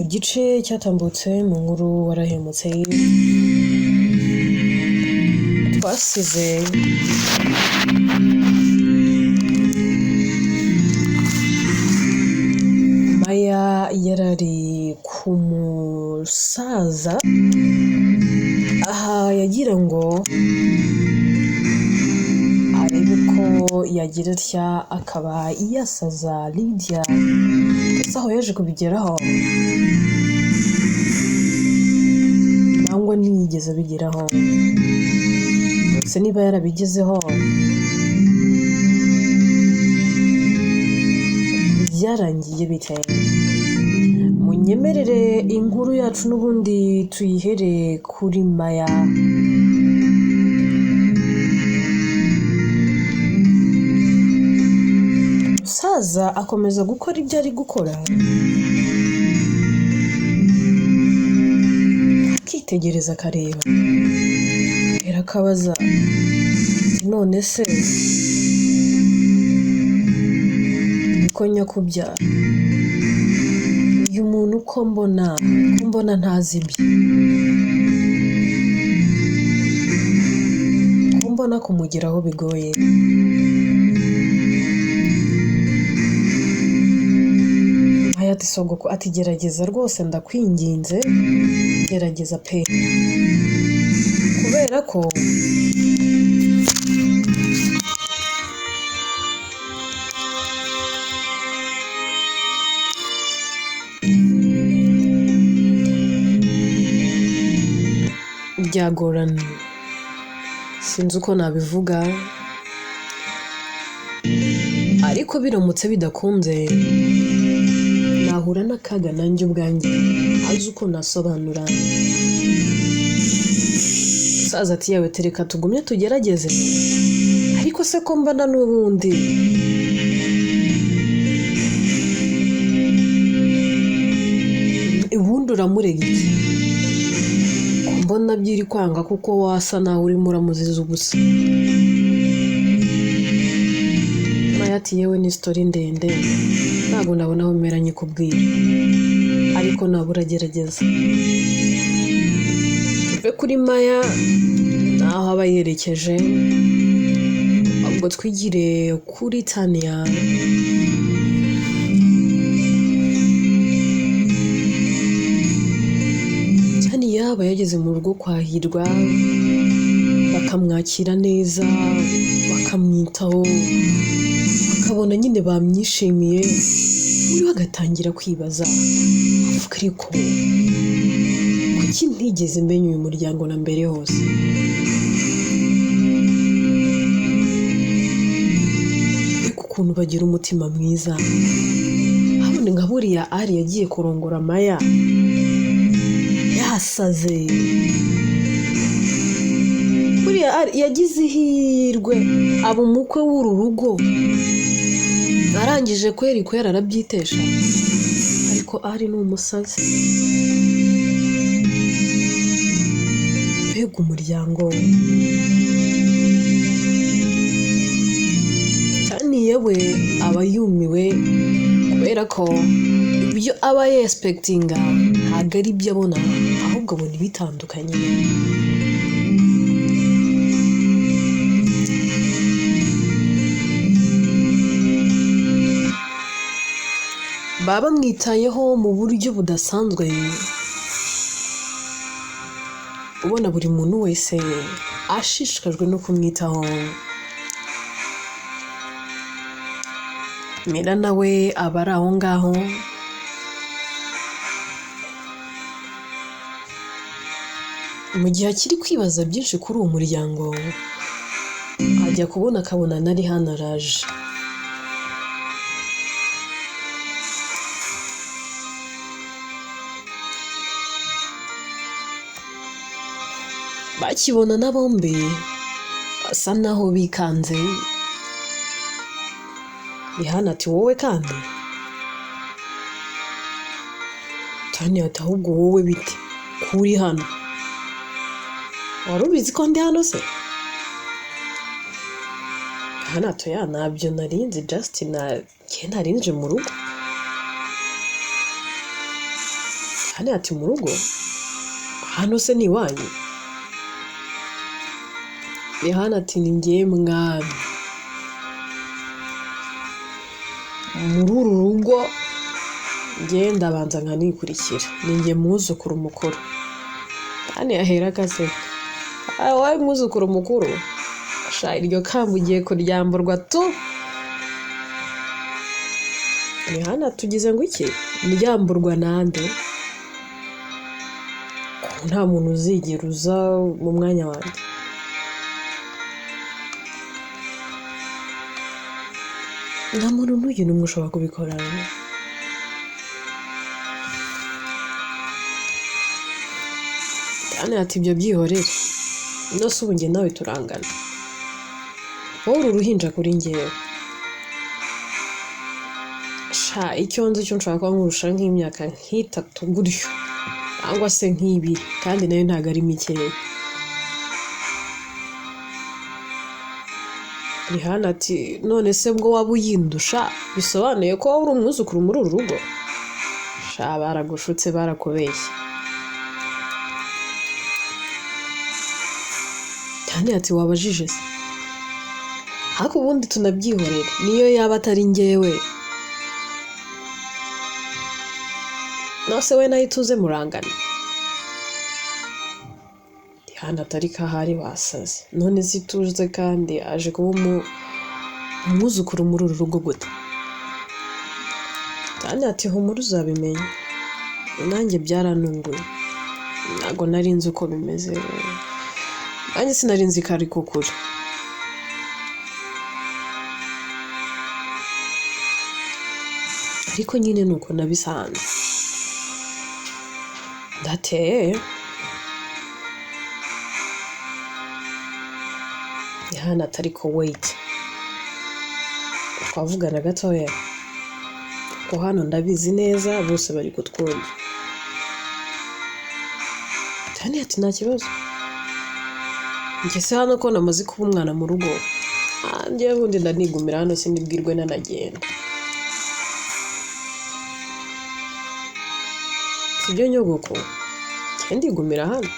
Igice cyatambutse mu nkuru warahemutse twasize Maya yarari ku musaza, aha yagira ngo arebe ko yagira atya akaba yasaza Lydia, ndetse aho yaje kubigeraho nangwa ntiyigeze abigeraho, gusa niba yarabigezeho byarangiye bite? Munyemerere inkuru yacu n'ubundi tuyihere kuri Maya. Umusaza akomeza gukora ibyo ari gukora, akitegereza akareba, akabaza none se niko nyakubyara uyu muntu ko mbona ntazi ibye, ko mbona kumugeraho bigoye. Maya ati sogoko, ati gerageza rwose ndakwinginze, gerageza pe, kubera ko byagorana, sinzi uko nabivuga, ariko biramutse bidakunze nahura n'akaga nanjye ubwanjye azi uko nasobanura. Umusaza ati yawe tereka tugumye tugerageze, ariko se ko mbona n'ubundi ubundi uramurega iki? Ko mbona byiri kwanga kuko wasa naho urimo uramuziza ubusa. Maya ati yewe ni sitori ndende ntabwo nabona aho mpera nyikubwira, ariko nabura uragerageza. Tuve kuri Maya naho aba yerekeje, ubwo twigire kuri Tania. Tania aba yageze mu rugo kwa Hirwa, bakamwakira neza, bakamwitaho, bakabona nyine bamwishimiye, muri we agatangira kwibaza avuga ariko kuki ntigeze menya uyu muryango na mbere hose? Ariko ukuntu bagira umutima mwiza, habone nka buriya Ari yagiye kurongora Maya yasaze, buriya Ari yagize ihirwe aba umukwe w'uru rugo, arangije kweri kwera arabyitesha, ariko Ari ni umusazi. Mbega umuryango! Tania we aba yumiwe kubera ko ibyo aba yesipekitinga ntabwo ari ibyo abona, ahubwo abona ibitandukanye. Baba bamwitayeho mu buryo budasanzwe, ubona buri muntu wese ashishikajwe no kumwitaho. Mira nawe aba ari aho ngaho, mu gihe akiri kwibaza byinshi kuri uwo muryango, ajya kubona akabona na Rihana araje. Bakibonana bombi basa naho bikanze. Rihana ati wowe kandi? Tania ati ahubwo wowe bite kuri hano? Wari ubizi ko ndi hano se? Rihana ati oya ntabyo narinzi, just narinje mu rugo. Tania ati mu rugo? Hano se ni iwanyu? Rihana ati ni njye mwami muri uru rugo, njye ndabanza nkanikurikira, ni njye mwuzukuru mukuru. Tania ahera akaseka, wowe mwuzukuru mukuru, sha iryo kamba ugiye kuryamburwa tu. Rihana tugize ngo iki? Ryamburwa nande? Ko nta muntu uzigera uza mu mwanya wanjye. Nta muntu n'uyu n'umwe ushobora kubikora. Tania ati ibyo byihorere, no se ubu njye nawe turangana, wowe uri uruhinja kuri njyewe. Sha icyo nzi cyo nshobora kuba nkurusha nk'imyaka nk'itatu gutyo cyangwa se nk'ibiri, kandi nayo ntabwo ari mikeya. Rihana ati none se bwo waba uyindusha bisobanuye ko wowe uri umwuzukuru muri uru rugo? Sha baragushutse, barakubeshye. Tania ati wabajije se? Ariko ubundi tunabyihorere, niyo yaba atari njyewe, nose we nayo ituze murangana. Rihana atari kahari wasaze, none se ituze kandi aje kuba umwuzukuru muri uru rugo gute? Tania ati humura uzabimenya, nanjye byarantunguye, ntabwo nari nzi uko bimeze, nanjye sinari nzi ko ariko kuri. Ariko nyine nuko nabisanze. Ndateye. Rihana ati ariko wait, twavugana gatoya, ko hano ndabizi neza bose bari kutwumva. Tania ati nta kibazo, njye se hano ko namaze kuba umwana mu rugo, njyewe ubundi ndanigumira hano sinibwirwe nanagenda. Sibyo nyogoko, njye ndigumira hano.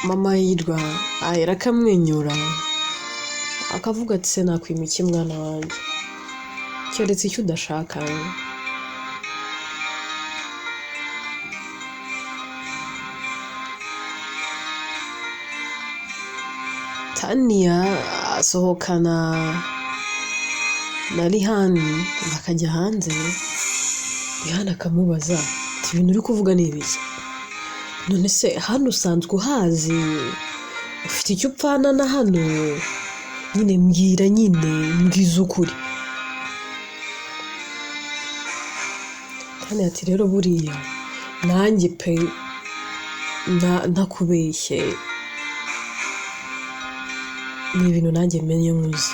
Mama Hirwa ahera akamwenyura akavuga ati se nakwima iki mwana wanjye, keretse icyo udashaka. Tania asohokana na Rihani bakajya hanze. Rihani akamubaza ati ibintu uri kuvuga ni ibiki? None se hano usanzwe uhazi, ufite icyo upfana na hano? Nyine mbwira, nyine mbwiza ukuri. Tania ati rero buriya nanjye pe ntakubeshye, ni ibintu nanjye menye nkuzi,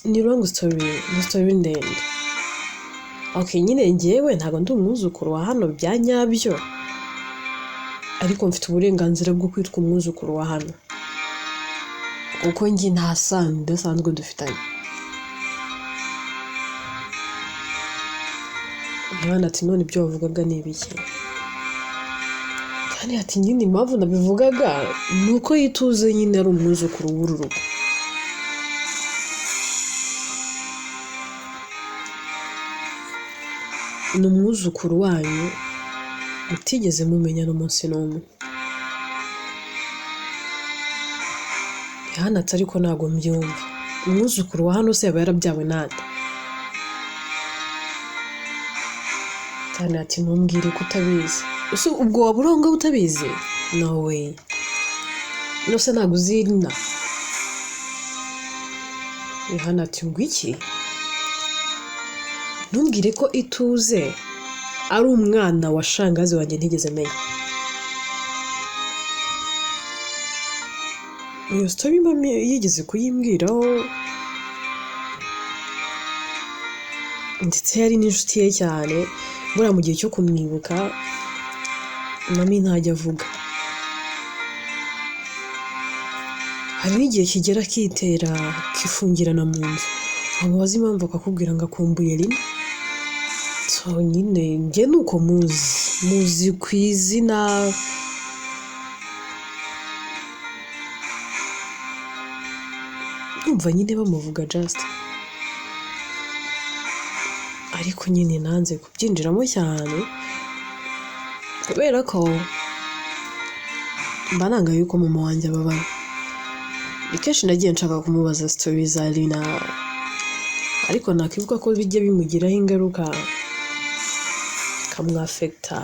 ni long story, ni story ndende. Okay, nyine njyewe ntabwo ndi umwuzukuru wa hano bya nyabyo, ariko mfite uburenganzira bwo kwitwa umwuzukuru wa hano, kuko njye nta sano idasanzwe dufitanye. Rihana ati none ibyo wavugaga ni ibiki? Tania ati nyine impamvu nabivugaga ni uko yituze nyine ari umwuzukuru w'uru rugo. Ni umwuzukuru wanyu mutigeze mumenya n'umunsi n'umwe. Rihana ati ariko ntabwo mbyumva, umwuzukuru wa hano se yaba yarabyawe nande? Tania ati ntumbwire ko utabizi. Ese ubwo waba uri aho ngaho utabizi? No way. Nose ntabwo uzi Rina? Rihana ati ngo iki? Ntumbwire ko Ituze ari umwana wa shangazi wanjye ntigeze menya. Iyo story mami yigeze kuyimbwiraho, ndetse yari n'inshuti ye cyane. Buriya mu gihe cyo kumwibuka mami ntajya avuga. Hari n'igihe kigera akitera akifungirana mu nzu, wamubaza impamvu akakubwira ngo akumbuye Rina. So nyine njye ni uko muzi, muzi ku izina, numva nyine bamuvuga just, ariko nyine nanze kubyinjiramo cyane kubera ko mba nanga yuko mama wanjye ababara. Ni kenshi nagiye nshaka kumubaza story za Lina, ariko nakwibuka ko bijya bimugiraho ingaruka bikamwafekita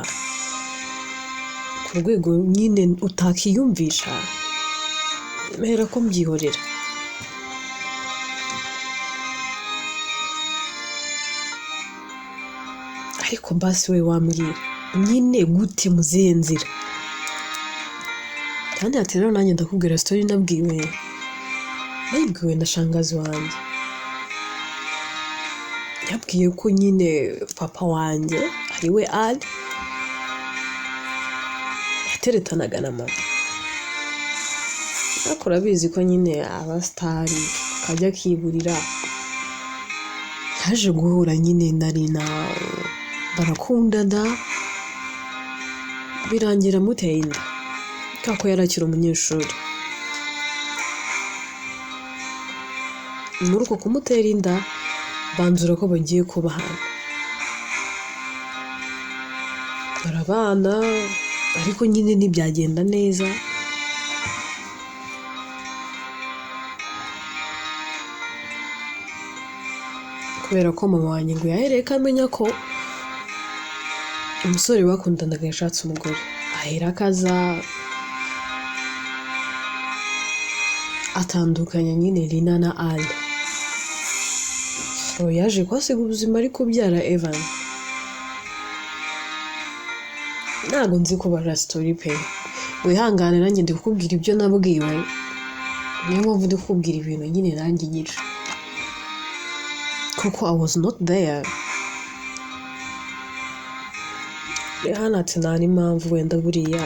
ku rwego nyine utakiyumvisha, mpera ko mbyihorera. Ariko basi we wambwira nyine gute mu zihe nzira? Kandi ati rero nanjye ndakubwira story nabwiwe, nayibwiwe na shangazi wanjye. Yabwiye ko nyine papa wanjye ari we Ali yateretanaga na mama, ariko urabizi ko nyine abasitari kajya kiburira. Yaje guhura nyine na Lina barakundana, birangira amuteye inda kubera ko yari akiri umunyeshuri. Muri uko kumutera inda banzura ko bagiye kubana, barabana ariko nyine ntibyagenda neza. Kubera ko mama wanjye ngo yahereye ko amenya ko umusore bakundanaga yashatse umugore, ahera akaza atandukanya nyine Lina na Ali. So yaje kuhasiga ubuzima ari kubyara Evan. Ntabwo nzi kubara story pe, wihangane nanjye ndi kukubwira ibyo nabwiwe, niyo mpamvu ndi kukubwira ibintu nyine nanjye nyica, kuko I was not there. Rehana ati nta n'impamvu wenda buriya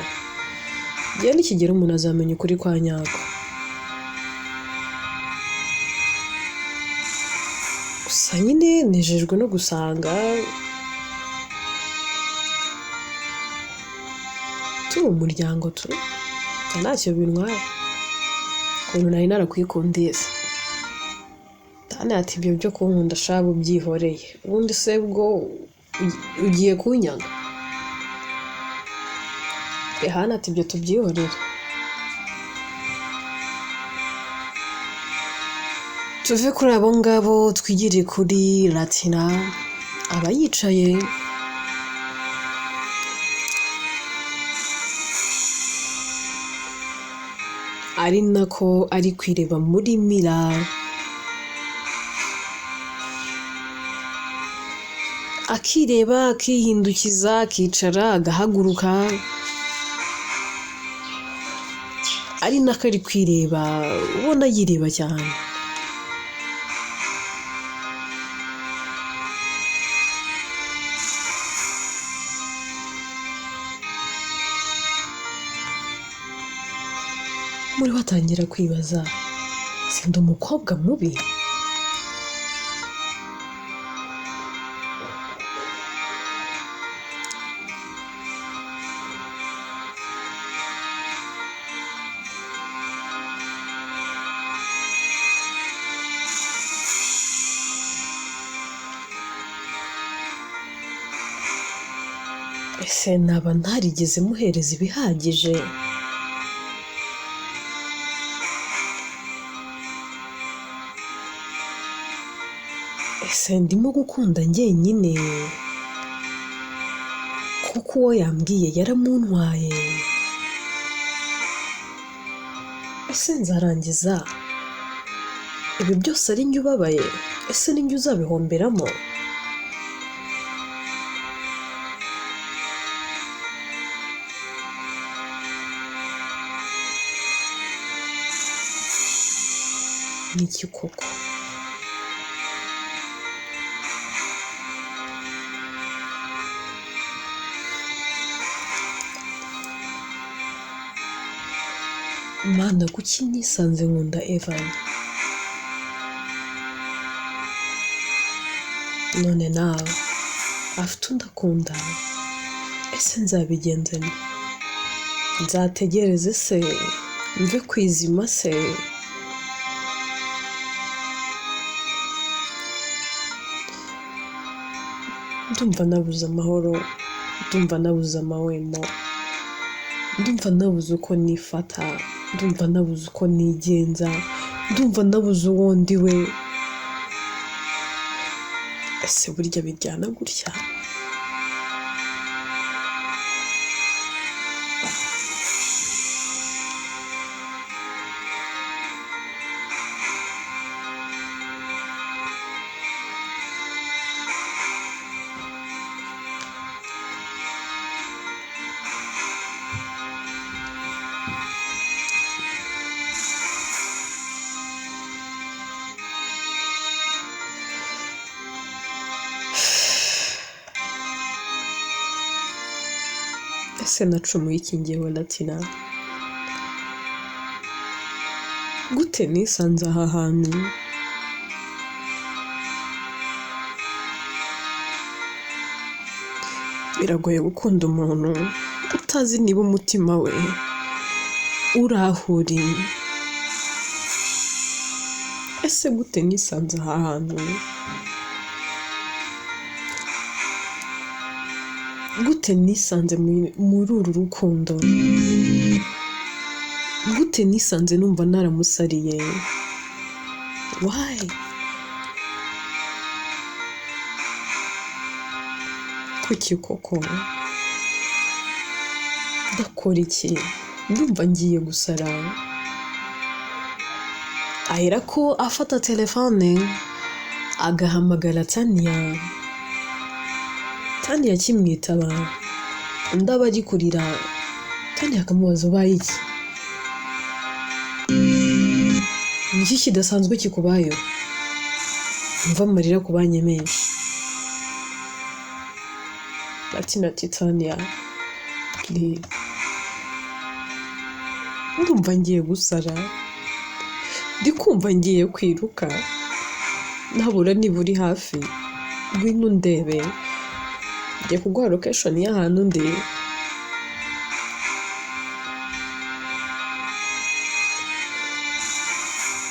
igihe nikigera umuntu azamenya ukuri kwa nyako. Gusa nyine nejejwe no gusanga turi umuryango tu, ntacyo bintwaye ukuntu nari narakwikundiye se. Tani ati ibyo byo kunkunda shabu byihoreye, ubundi se bwo ugiye kunyanga? Rehana ati ibyo tubyihorere. Tuve kuri abo ngabo twigire kuri Latina, aba yicaye ari nako ari kwireba muri mira, akireba akihindukiza akicara agahaguruka, ari nako ari kwireba ubona yireba cyane. Muri we atangira kwibaza, sindi umukobwa mubi? Ese naba ntarigeze muhereza ibihagije? Ese ndimo gukunda njyenyine? Kuko uwo yambwiye yaramuntwaye. Ese nzarangiza ibi byose ari njye ubabaye? Ese ni njye uzabihomberamo? Niki koko? Mana, kuki nisanze nkunda Evan? None nawe Afite undi akunda. Ese nzabigenza nte? Nzategereze se? Mve ku izima se? Ndumva nabuze amahoro, ndumva nabuze amahwemo, ndumva nabuze uko nifata, ndumva nabuze uko nigenza, ndumva nabuze uwo ndi we. Ese burya biryana gutya? Ese nacumuye iki njyewe Latina? Gute nisanze aha hantu? Biragoye gukunda umuntu utazi niba umutima we uri aho uri. Ese gute nisanze aha hantu? Gute nisanze muri uru rukundo? Gute nisanze numva naramusariye? Why? Kuki koko? Ndakora iki? Ndumva ngiye gusara. Aherako afata telefone agahamagara Tania. Tania akimwitaba, undi aba ari kurira. Tania akamubaza ubaye iki? Ni iki kidasanzwe kikubayeho? Umva amarira kubanye menshi. Latina ati Tania, please. Ndumva ngiye gusara. Ndi kumva ngiye kwiruka. Ntabura niba uri hafi. Ngwino undebe. Ngiye kuguha location y'ahantu ndi.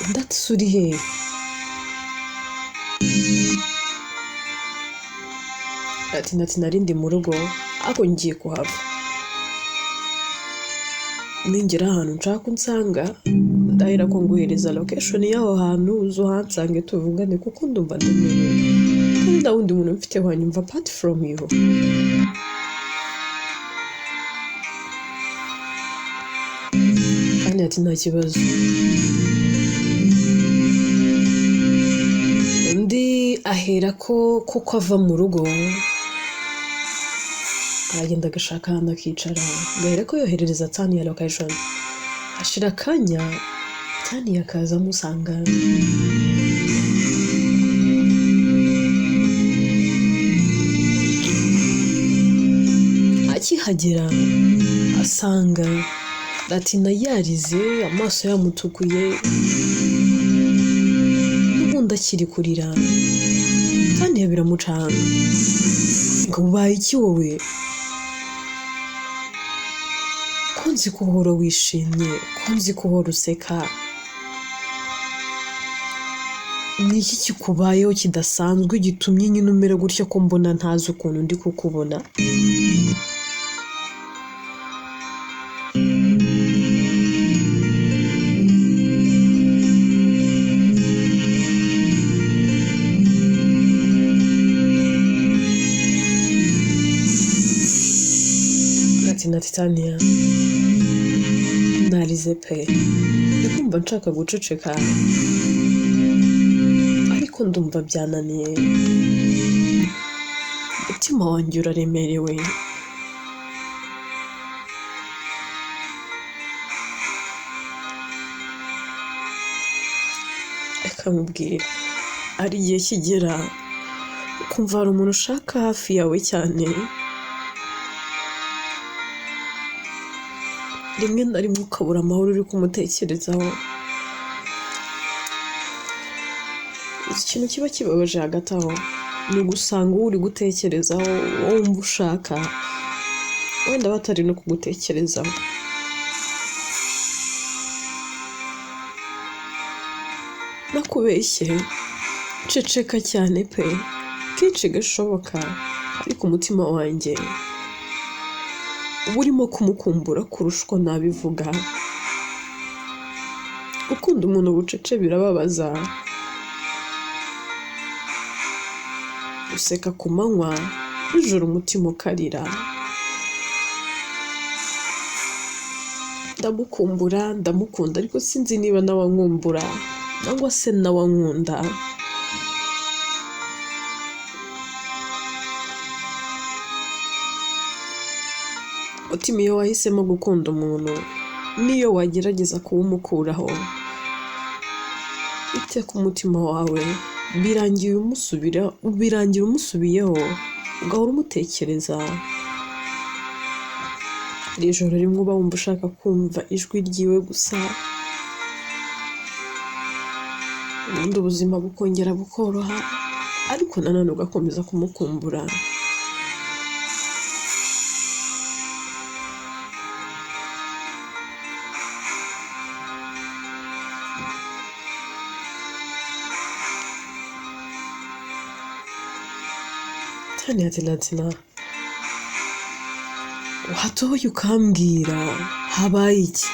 Undi ati se uri hehe? Latina ati nari ndi mu rugo, ariko ngiye kuhava. Ningera ahantu nshaka unsanga, ndahera ko nguhereza location y'aho hantu, uze uhansange tuvugane kuko ndumva ndemerewe. Kandi nta wundi muntu mfite wanyumva apart from you. Kandi ati nta kibazo. Undi ahera ko koko ava mu rugo, aragenda agashaka ahantu akicara, agahera ko yoherereza Tania location. Hashira akanya, Tania akaza amusanga. Akihagera asanga Latina yarize, amaso yamutukuye, n'ubundi akiri kurira. Tania biramucanga. Ngo ubaye iki wowe? Ko nzi ko uhora wishimye, ko nzi ko uhora useka. Ni iki kikubayeho kidasanzwe gitumye nyine umera gutya ko mbona ntazi ukuntu ndi kukubona? Latina ati Tania, narize pe. Ndi kumva nshaka guceceka, ariko ndumva byananiye. Umutima wanjye uraremerewe. Reka nkubwire, hari igihe kigera ukumva hari umuntu ushaka hafi yawe cyane. Rimwe na rimwe ukabura amahoro uri kumutekerezaho. Iki kintu kiba kibabaje hagati aho. Ni ugusanga uwo uri gutekerezaho, uwo wumva ushaka, wenda batari no kugutekerezaho. Nakubeshye, nceceka cyane pe, kenshi gashoboka, ariko umutima wanjye uba urimo kumukumbura kurusha uko nabivuga. Gukunda umuntu bucece birababaza, useka ku manywa, nijoro umutima ukarira. Ndamukumbura, ndamukunda, ariko sinzi niba nawe ankumbura cyangwa se nawe ankunda. Umutima iyo wahisemo gukunda umuntu, n'iyo wagerageza kuwumukuraho, iteka umutima wawe birangira umusubiyeho, ugahora umutekereza. Iri joro rimwe uba wumva ushaka kumva ijwi ryiwe gusa, ubundi ubuzima bukongera bukoroha, ariko nanone ugakomeza kumukumbura. Tania ati Latina, watoye ukambwira habaye iki?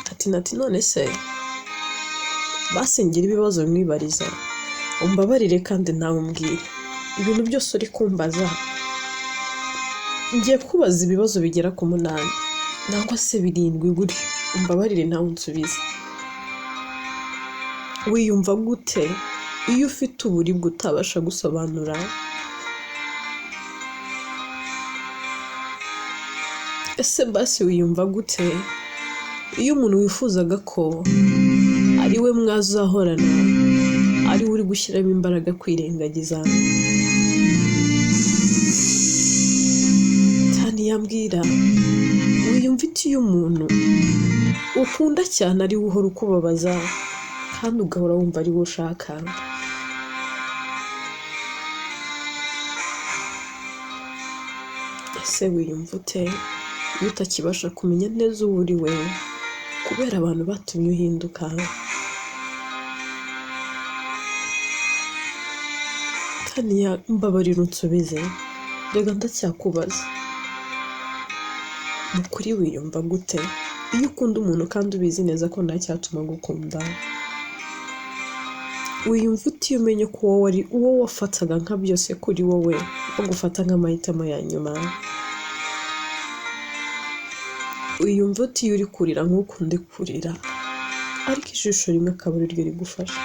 Latina ati none se basi ngira ibibazo mwibariza, umbabarire kandi nawe umbwire ibintu byose uri kumbaza. Ngiye kubaza ibibazo bigera ku 8 nangwa se 7 gutyo, umbabarire nawe unsubize. Wiyumva gute iyo ufite uburibwe utabasha gusobanura? Ese basi wiyumva gute iyo umuntu wifuzaga ko ari we mwazahorana, ari we uri gushyiramo imbaraga kwirengagiza? Tania mbwira, wiyumva ite iyo umuntu ukunda cyane ari we uhora ukubabaza kandi ugahora wumva ari we ushaka? Ese wiyumva ute iyo utakibasha kumenya neza uwo uri we kubera abantu batumye uhinduka? Tania mbabarira unsubize, rega ndacyakubaza. Mu kuri wiyumva gute iyo ukunda umuntu kandi ubizi neza ko nta cyatuma agukunda? Wiyumva ute iyo umenye ko uwo wari uwo wafataga nka byose kuri wowe, bagufata nk'amahitamo ya nyuma? Wiyumva ute iyo uri kurira nk'ukunde kurira, ariko ijisho rimwe akaba ari ryo rigufasha?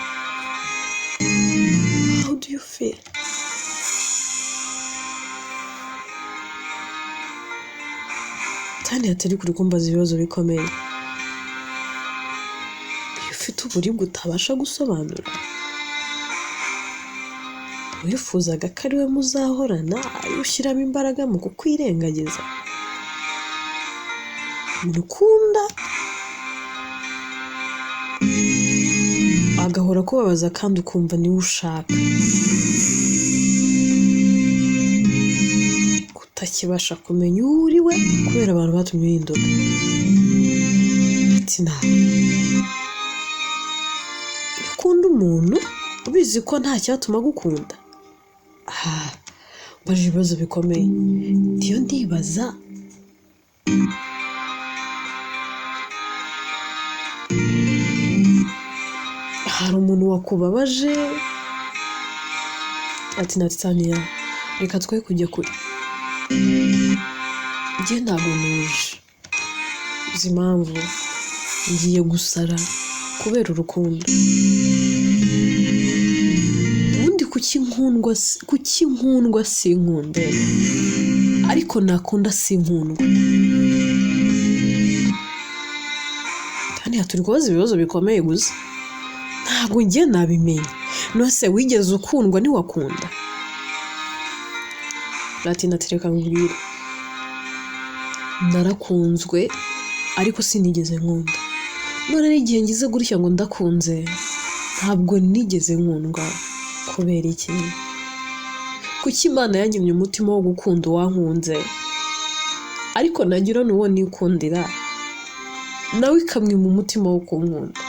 How do you feel? Tania atari kuri kumbaza ibibazo bikomeye. Iyo ufite uburibwe utabasha gusobanura, wifuzaga ko ari we muzahorana, ari we ushyiramo imbaraga mu kukwirengagiza. Umuntu ukunda agahora akubabaza kandi ukumva niwe ushaka. Kutakibasha kumenya uwo uri we kubera abantu batumye uhinduka. Ati nta ukunda umuntu ubizi ko nta cyatuma agukunda. Mbaje ibibazo bikomeye. Ndiyo ndibaza hari umuntu wakubabaje? Ati na Tania, reka twe kujya kure. Njye ntabwo nuje. Uzi impamvu? Ngiye gusara kubera urukundo. Ubundi kuki nkundwa sinkunde, ariko nakunda sinkundwe? Tania turi kubaza ibibazo bikomeye gusa ntabwo njye nabimenya. Nose wigeze ukundwa ntiwakunda? Latina ati reka nkubwire, narakunzwe ariko sinigeze nkunda. None n'igihe ngize gutya ngo ndakunze, Ntabwo nigeze nkundwa. Kubera iki? Kuki Imana yanyimye umutima wo gukunda uwankunze, ariko nagira n'uwo nikundira nawe ikamwima umutima wo kunkunda?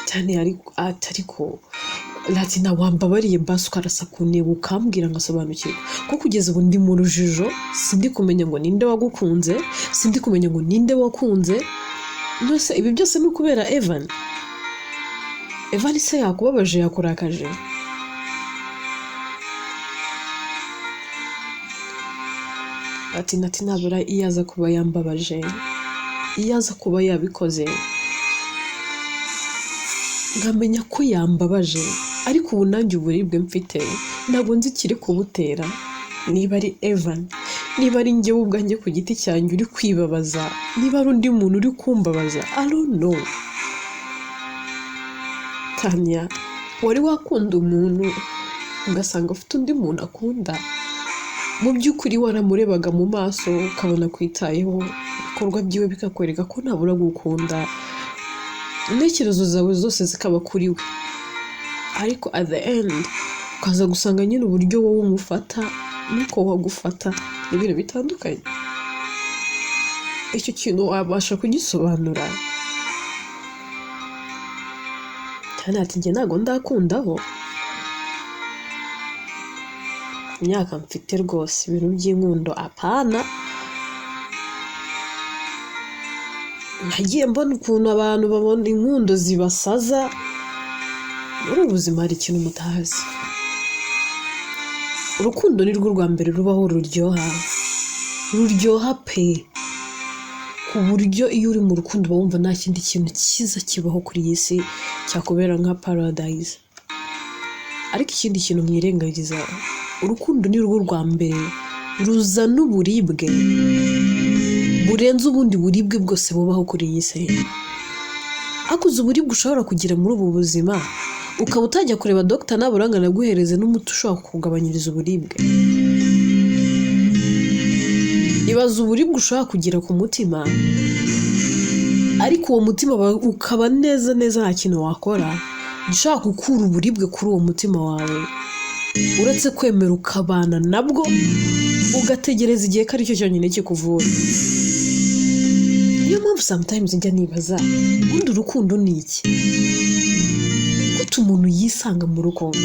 Cyane ariko Latina, wambabariye basi ukarasa ku ntego ukambwira ngasobanukirwa, kuko kugeza ubu ndi mu rujijo, sindi kumenya ngo ninde wagukunze, sindi kumenya ngo ninde wakunze. Nose ibi byose ni ukubera Evan? Evan se yakubabaje, yakurakaje? Latina ati nabura iyo aza kuba yambabaje, iyo aza kuba yabikoze nkamenya ko yambabaje, ariko ubu nanjye uburibwe mfite ntabwo nzi ikiri kubutera. Niba ari Evan, niba ari njyewe ubwanjye ku giti cyanjye uri kwibabaza, niba ari undi muntu uri kumbabaza, I don't know. Tanya, wari wakunda umuntu ugasanga ufite undi muntu akunda, mu by'ukuri waramurebaga mu maso ukabona kwitayeho, ibikorwa byiwe bikakwereka ko ntabura gukunda, intekerezo zawe zose zikaba kuri we, ariko at the end ukaza gusanga nyine uburyo wowe umufata nuko wagufata ni ibintu bitandukanye. Icyo kintu wabasha kugisobanura? Cyane ati njye ntabwo ndakundaho, imyaka mfite rwose ibintu by'inkundo apana. Nagiye mbona ukuntu abantu babona inkundo zibasaza. Muri ubu buzima hari ikintu mutazi, urukundo ni rwo rwa mbere rubaho ruryoha, ruryoha pe, ku buryo iyo uri mu rukundo uba wumva nta kindi kintu cyiza kibaho kuri iyi si cyakubera nka paradise. Ariko ikindi kintu mwirengagiza, urukundo ni rwo rwa mbere ruzana uburibwe burenze ubundi buribwe bwose bubaho kuri iyi si. Akuze uburibwe ushobora kugira muri ubu buzima, ukaba utajya kureba dogita nabura ngo anaguhereze n'umuti ushobora kukugabanyiriza uburibwe. Ibaze uburibwe ushobora kugira ku mutima, ariko uwo mutima ukaba neza neza nta kintu wakora gishobora gukura uburibwe kuri uwo mutima wawe, uretse kwemera ukabana nabwo, ugategereza igihe ko aricyo cyonyine kikuvura. Niyo mpamvu sometimes njya nibaza, ubundi urukundo ni iki? Gute umuntu yisanga mu rukundo?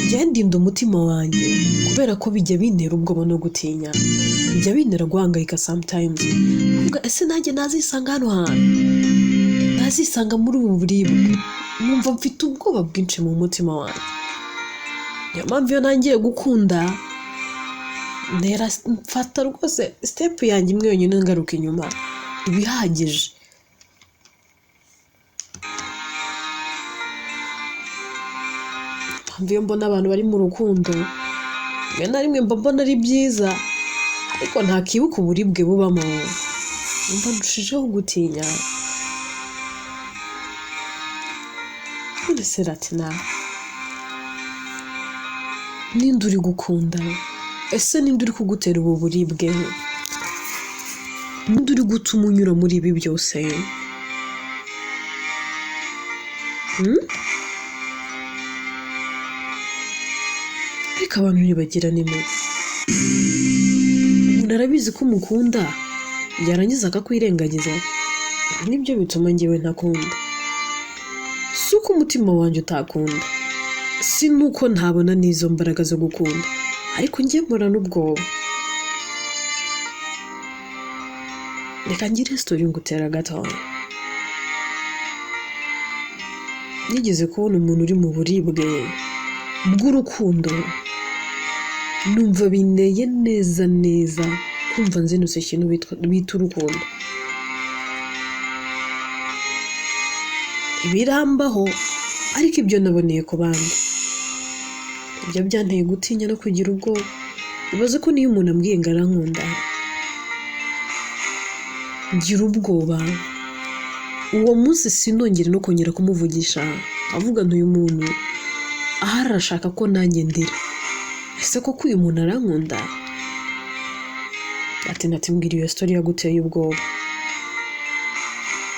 Njya ndinda umutima wanjye kubera ko bijya bintera ubwoba no gutinya, bijya bintera guhangayika sometimes. Mvuga, ese nanjye nazisanga hano hantu, nazisanga muri ubu buribwe? Numva mfite ubwoba bwinshi mu mutima wanjye. Niyo mpamvu iyo ntangiye gukunda ntera mfata rwose step yanjye imwe yonyine ngaruka inyuma ibihagije. Mpamvu iyo mbona abantu bari mu rukundo rimwe na rimwe mba mbona ari byiza, ariko ntakibuka uburibwe bubamo, mba ndushijeho gutinya. None se Latina, ninde uri gukunda? Ese ninde uri kugutera ubu buribwe? Ninde uri gutuma unyura muri ibi byose? Ariko abantu ntibagira n'impuhwe. Umuntu arabizi ko umukunda, yarangiza akakwirengagiza. Ibi nibyo bituma njyewe ntakunda. Si uko umutima wanjye utakunda, si n'uko ntabona n'izo mbaraga zo gukunda, ariko njye mpora n'ubwoba. Reka ngire sitori ngutera gatoya. Nigeze kubona umuntu uri mu buribwe bw'urukundo, numva binteye neza neza kumva nzinutse ikintu bita urukundo. Ibirambaho, ariko ibyo naboneye ku bandi, ibyo byanteye gutinya no kugira ubwoba. Ibaze ko niyo umuntu ambwiye ngo arankunda, ngira ubwoba. Uwo munsi sinongere no kongera kumuvugisha, avuga nti uyu muntu ahari arashaka ko nanjye ndira. Ese koko uyu muntu arankunda? Ati natimbwira iyo story yaguteye ubwoba.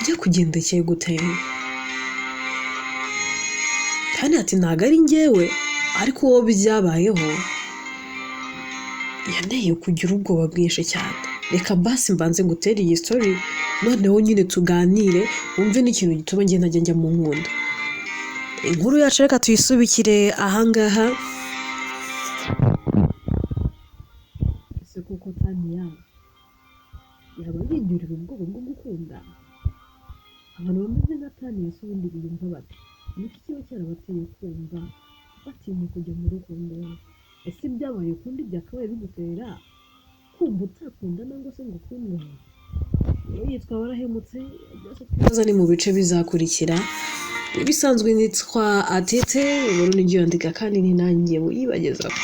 Byakugendekeye gute?" Tania ati: "Ntabwo ari njyewe, ariko uwo byabayeho yanteye kugira ubwoba bwinshi cyane. Reka basi mbanze ngutere iyi story, noneho nyine tuganire, wumve n'ikintu gituma njye ntajya njya mu nkunda." Inkuru yacu reka tuyisubikire ahangaha. Ese koko Tania yaba yigirira ubwoba bwo gukunda? Abantu bameze nka Tania se ubundi biyumva bate? Ni iki kiba cyarabateye kumva batinya kujya mu rukundo? Ese ibyabaye ukundi byakabaye bigutera kumva utakunda nangwa se ngo ukundwe? Uwo yitwa Warahemutse. Byose twibaza ni mu bice bizakurikira. Ibisanzwe nitwa Atete, inkuru nijya yandika kandi ni nanjye uyibagezaho.